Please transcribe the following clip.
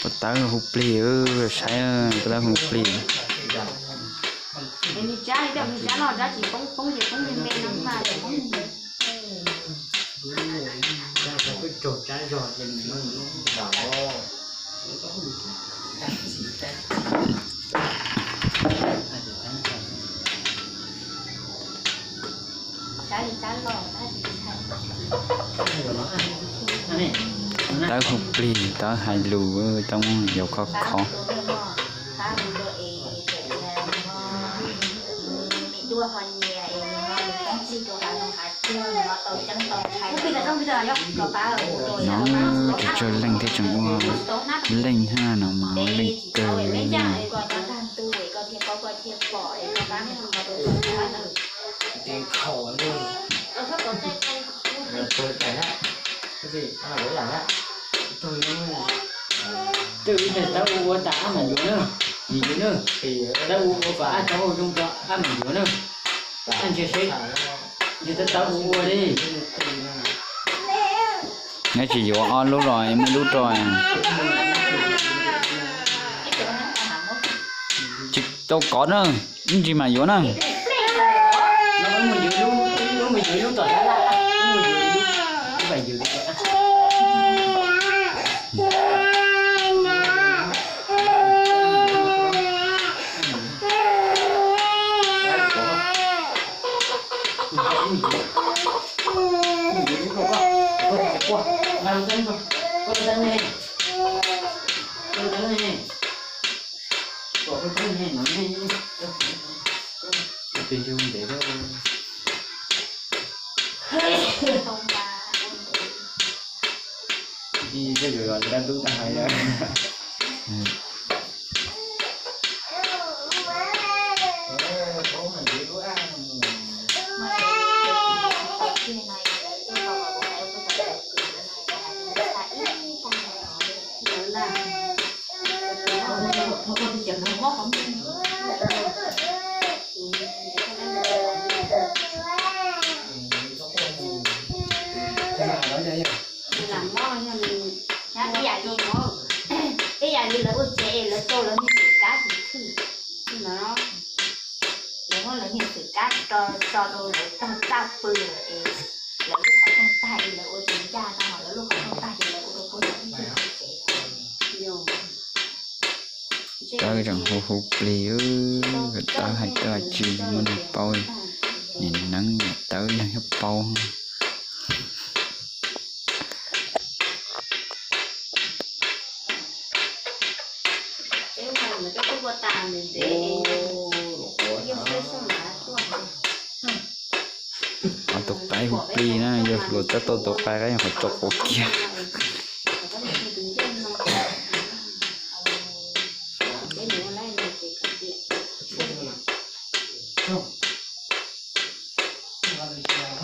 Pov tawb hu plig, saib pov tawb hu plig. Tawb hu plig, tawb hais lus, tawb muab yau khov khov. No tseem tsawg leej thiab tseem ua leej thiab no mas leej kawg li. Twb ib tawb ua ua tas ab mam yuav na, yim yuav na. Tawb ua ua kom ab tau zoo rau ab mam yuav na. Ab ntshe seb, yog tawb tawb ua ua li. Neb tsis yuav ob lub los muaj ib lub rau. Tsis tau kov na, ib ntsis mam yuav na. Tej zaum los dab ntub tag hais. Ib yam li, ib yam li lawv ua tsev es lawv rau lawv niag xwm kab tiv thwj no, lawv muab lawv niag xwm kab tso rau lawv tog txaj pw lawm es lawv lub qhov rooj tag es lawv ua tsev ncaj no, lawv lub qhov rooj tag ces lawv ua rau puag nram ib tug tsev. Tawb tseem hu hu plig, tawb hais tawb tsis muaj neeg paub, nim neeb niam tawb yeej paub. Ob tug qaib hu plig na, yog luag tab tau tau qaib qab qhov tso quav kiag.